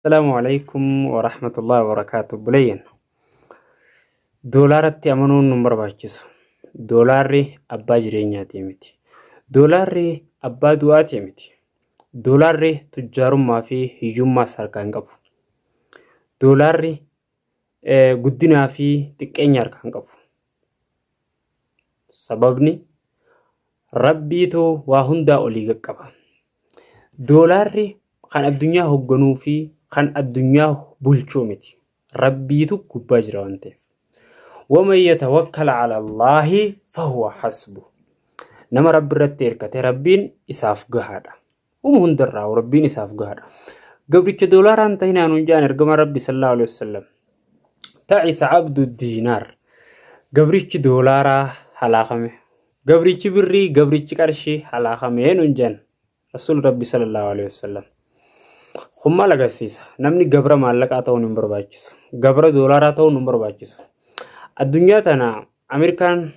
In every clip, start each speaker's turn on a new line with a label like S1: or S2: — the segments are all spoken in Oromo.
S1: Assalaamu alaikum wa rahmatullahi wa barakaatu. Buleeyyan. Doolaaratti amanuun nun barbaachisu. Doolaarri abbaa jireenyaatii miti. Doolaarri abbaa du'aatii miti. Doolaarri tujjaarummaa fi hiyyummaas harkaa hin qabu. Doolaarri guddinaa fi xiqqeenya harkaa hin qabu. Sababni Rabbiitu waa hundaa olii qaqqaba. Doolaarri kan addunyaa hogganuu fi kan addunyaa bulchuu miti. Rabbiitu gubbaa jira waan ta'eef. Waman yatawakkal ala Allaahi fahuwa hasbu. Nama Rabbi irratti hirkate Rabbiin isaaf gahaadha. Uma hundarraa Rabbiin isaaf gahaadha. Gabricha doolaaraan tahinaa nuun jedhan ergamaan Rabbi sallallahu alaihi wasallam. Ta'isa abdu diinaar. Gabrichi doolaaraa halaakame. Gabrichi birrii, gabrichi qarshii halaakame nuun jedhan. Rasuul Rabbi sallallahu alaihi wasallam. Kun maal agarsiisa? Namni gabra maallaqaa ta'uun hin barbaachisu. Gabra doolaaraa ta'uun hin barbaachisu. Addunyaa tana Ameerikaan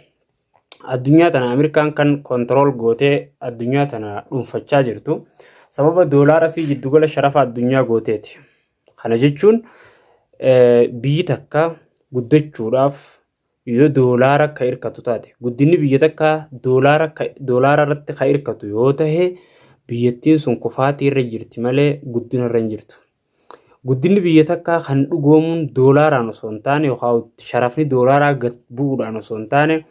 S1: Addunyaa tana Ameerikaan kan kontirool gootee addunyaa tana dhuunfachaa jirtu sababa doolaara sii jiddugala sharafa addunyaa gooteeti. Kana jechuun biyyi takka guddachuudhaaf yoo doolaara ka hirkatu taate guddinni biyya takka doolaara irratti ka hirkatu yoo tahe biyyattiin sun kufaatii irra jirti malee guddina irra hin jirtu. Guddinni biyya takkaa kan dhugoomuun doolaaraan osoo hin taane yookaan sharafni doolaaraa gad bu'uudhaan osoo hin taane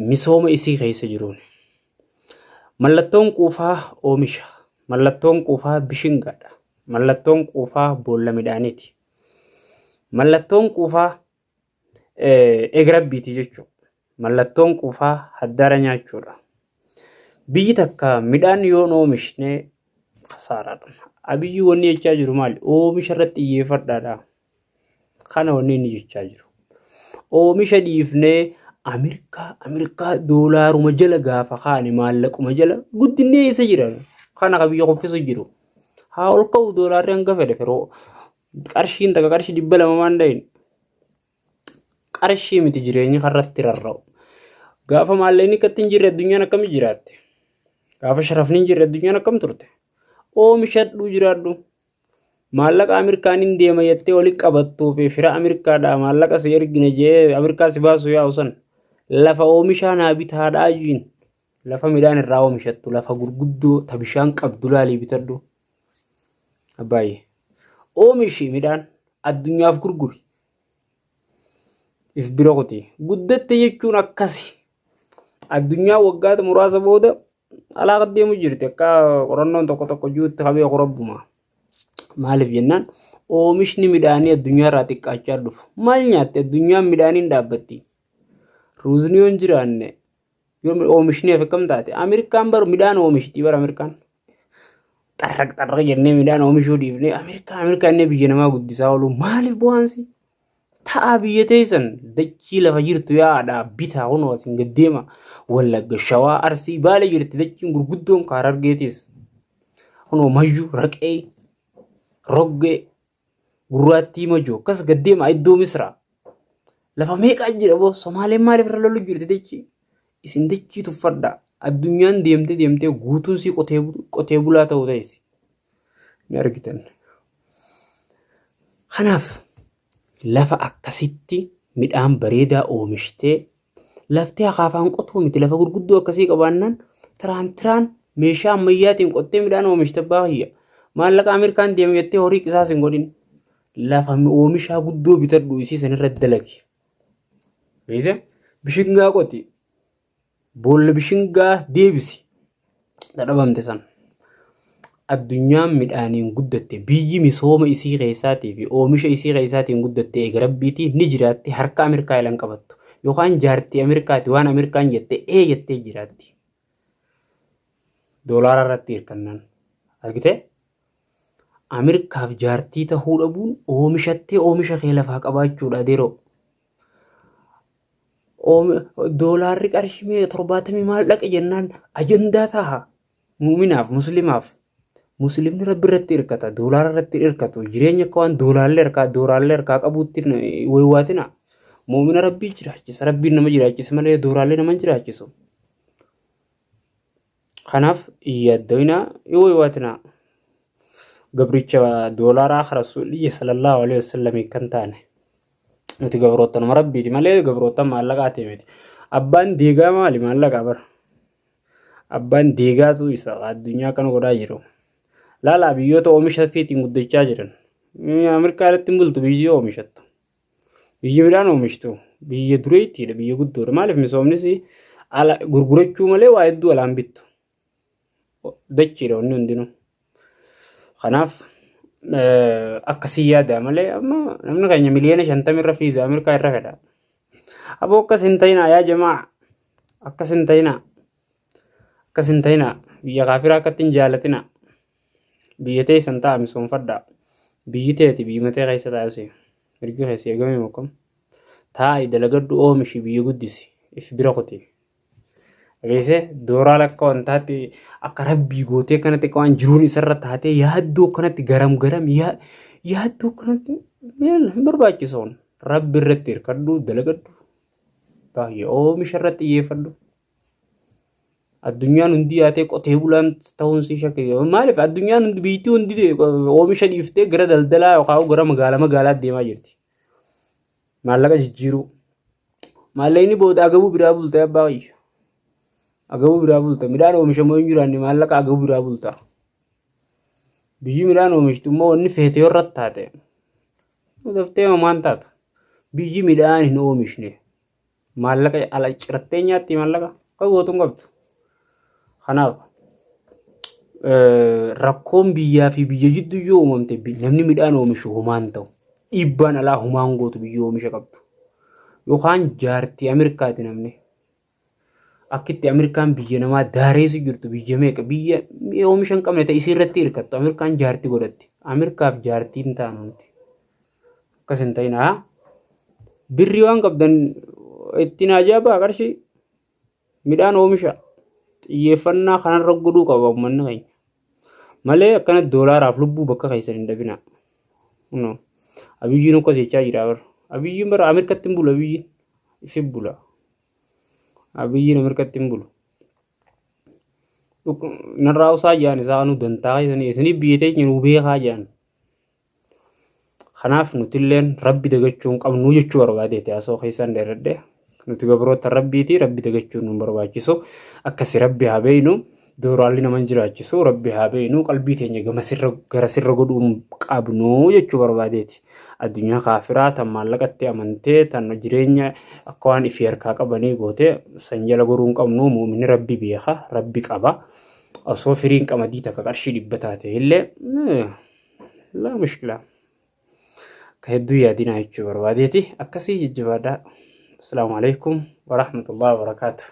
S1: misooma isii keessa jiruun. Mallattoon quufaa oomisha. Mallattoon quufaa bishingaadha. Mallattoon quufaa boolla midhaaniiti. Mallattoon quufaa egrabbiiti jechuudha. Mallattoon quufaa haddaara nyaachuudha. Biyyi takka midhaan yoo hin oomishne kasaaraadha. Abiyyi wanni jechaa jiru maali? Oomisha irratti xiyyeeffadhaadha. Kana wanni inni jechaa jiru. Oomisha dhiifnee Ameerikaa Ameerikaa doolaaruma jala gaafa kaane maallaquma jala guddinni eessa jira? Kana ka biyya kuffisu jiru. Haa ol ka'u doolaarri hanga fedhe firoo. Qarshiin takka qarshii 200 maan dhahin. Qarshii miti jireenyi karratti rarra'u. Gaafa maallaqni akkatti hin jirre addunyaan akkami jiraatte? Gaafa sharafni hin jirre addunyaan akkam turte? Oomishadhu jiraadhu. Maallaqa Ameerikaan hin deema jettee wali qabattuu fi fira Ameerikaadhaa maallaqa si ergina jee Ameerikaa si baasu yaa'u san lafa oomishaa naa bitaadhaa jiin. Lafa midhaan irraa oomishattu lafa gurguddoo ta bishaan qabdu laalii bitadhu. Abbaayye. Oomishi midhaan addunyaaf gurguri. If bira kuti. Guddatte jechuun akkasi. Addunyaa waggaata muraasa booda alaa deemu jirti akka qorannoon tokko tokko jirutti ka beeku rabbuma. Maaliif jennaan oomishni midhaanii addunyaa irraa xiqqaachaa dhufu. Maal nyaatte addunyaan midhaaniin dhaabbatti. Ruuzni yoo hin jiraanne yoo oomishni hafe akkam taate Ameerikaan bar midhaan oomishti bar Ameerikaan. Xarraq xarraq jennee midhaan oomishuu dhiifnee Ameerikaa Ameerikaa inni biyya namaa guddisaa oolu maaliif bu'aansi? Ta'aa biyya teessan dachii lafa jirtu yaa'aadhaa bitaa kunoo asin gad deema. Wallagga, Shawaa, Arsii, Baale jirti dachiin gurguddoon ka Harargeetis. Kunoo Mayyuu, Raqee, Roggee, Gurraattii Majoo akkas gad deema iddoo Misraa. Lafa meeqaa jira boo Somaaleen maaliif irra lolu jirti dachii? Isin dachii tuffadhaa. Addunyaan deemtee deemtee guutuun sii qotee bulaa ta'uu ta'isi. Ni argitan. Kanaaf lafa akkasitti midhaan bareedaa oomishtee lafti akaafaan qotuu miti lafa gurguddoo akkasii qabaannaan tiraan tiraan meeshaa ammayyaatiin qottee midhaan oomishte abbaa kiyya. Maallaqa Ameerikaan deema jettee horii qisaas hin godhin. Lafa oomishaa guddoo bitadhu isii sanirratti dalagi. Beekte bishingaa qoti. Boolla bishingaa deebisi. Dhadhabamte san. Addunyaan midhaaniin guddatte biyyi misooma isii keessaatii fi oomisha isii keessaatiin guddatte eega rabbiitii ni jiraatti harka Ameerikaa ilan qabattu. Yookaan jaartii Ameerikaati waan Ameerikaan jette ee jettee jiraatti. Doolaara irratti hirkannaan. Argitee? Ameerikaaf jaartii tahuu dhabuun oomishattee oomisha kee lafaa qabaachuudha adeeroo. Doolaarri qarshii mee torbaatamii maal dhaqe jennaan ajandaa taha. Mu'minaaf muslimaaf muslimni rabbi irratti hirkata doolaara irratti hirkatu jireenya akka waan doolaallee harkaa doolaallee harkaa qabuutti waywaatina. Mu'mina rabbii jiraachisa rabbiin nama jiraachisa malee doolaallee nama hin jiraachisu. Kanaaf hin yaaddawinaa hin waywaatinaa. Gabricha doolaaraa ka Rasuuliyya sallallahu alaihi wasallam kan taane. Nuti gabroottanuma Rabbiiti malee gabroottan maallaqaati miti. Abbaan deegaa maali maallaqaa bara. Abbaan deegaatu isa addunyaa kana godhaa jiru. Laalaa biyyoota oomisha fiitiin guddachaa jiran. Ameerikaa irratti hin bultu biyyi oomishattu. Biyyi midhaan oomishtu biyya dureettiidha biyya guddoodha. Maaliif misoomnis ala gurgurachuu malee waa hedduu alaan bittu. Dachiidha wanni hundinuu. Kanaaf akkasii yaada malee amma namni keenya miliyoona 50 irra fiiza Ameerikaa irra fedha. Aboo akkas hin ta'inaa yaa jamaa akkas hin ta'inaa akkas hin ta'inaa biyya kaafiraa akkatti hin jaalatinaa biyya teessan ta'a misoomfadhaa biyyi teeti biyyi matee keessa taa'u mirgi keessi eegamee mokkam taa'i dalagadhu oomishi biyya guddisi if bira kuti. Dhageessee dooraal akka wantaatti akka rabbii gootee kanatti akka waan jiruun isarra taatee yaaddoo kanatti garam garam yaaddoo kanatti hin barbaachisoon rabbi irratti hirkadhu dalagadhu baay'ee oomisha irratti xiyyeeffadhu. Addunyaan hundi yaatee qotee bulaan ta'uun si shakkisiisa. Maaliif addunyaan hundi biyyattii hundi oomisha dhiiftee gara daldalaa yookaan gara magaalaa magaalaatti deemaa jirti. Maallaqa jijjiiruu. Maallaqni booda agabuu biraa bulta abbaa kiyya. Agabuu biraa bulta. Midhaan oomishamu hin jiraanne maallaqa agabuu biraa bulta. Biyyi midhaan oomishtu immoo wanni feete yoo irratti taate daftee homaan taatu. Biyyi midhaan hin oomishne maallaqa ala cirattee nyaatti maallaqa akka gootu hin qabdu. Kanaaf rakkoon biyyaa fi biyya jidduu yoo uumamte namni midhaan oomishu homaan ta'u. Dhiibbaan alaa homaan gootu biyya oomisha qabdu. Yookaan jaartii Ameerikaati namni. Akkitti Ameerikaan biyya namaa daareessu jirtu biyya meeqa biyya oomisha hin qabne ta'e isii irratti hirkattu Ameerikaan jaartii godhatti. Ameerikaaf jaartii hin taanu nuti. Akkas hin ta'in haa. Birrii waan qabdan ittiin ajaa'ibaa qarshii midhaan oomisha xiyyeeffannaa kanarra godhuu qaba uummanni keenya. Malee akkana doolaaraaf lubbuu bakka keessan hin dhabinaa. Kunoo Abiyyiin akkas jechaa jira bara. Abiyyiin bara Ameerikatti hin bulu Abiyyiin. Ifi bula. Abiyyiin Ameerikatti hin bulu. Narraa usaa jaan isaa nu dantaa keessanii isinii biyya teenya nu beekaa jaan. Kanaaf nutilleen rabbi dagachuu hin qabnu jechuu barbaadeeti haasoo keessan dheeradhe. Nuti gabroota rabbiiti rabbi dagachuun nu barbaachisu. Akkasi rabbi haa beeynu dooraalli nama hin jiraachisu rabbi haa beeynu qalbii teenya gama sirra gara sirra godhuu hin qabnu jechuu barbaadeeti. Addunyaa kaafiraa tan maallaqatti amantee tan jireenya akka waan ifii harkaa qabanii goote san jala goruu hin qabnu mu'minni rabbi beeka rabbi qaba. Osoo firiin qamadii takka qarshii 100 taate illee laa mushkilaa. Akka hedduu yaadinaa jechuu barbaadeeti. Akkasii jajjabaadhaa. Assalaamu alaikum warahmatullahi wabarakaatuh.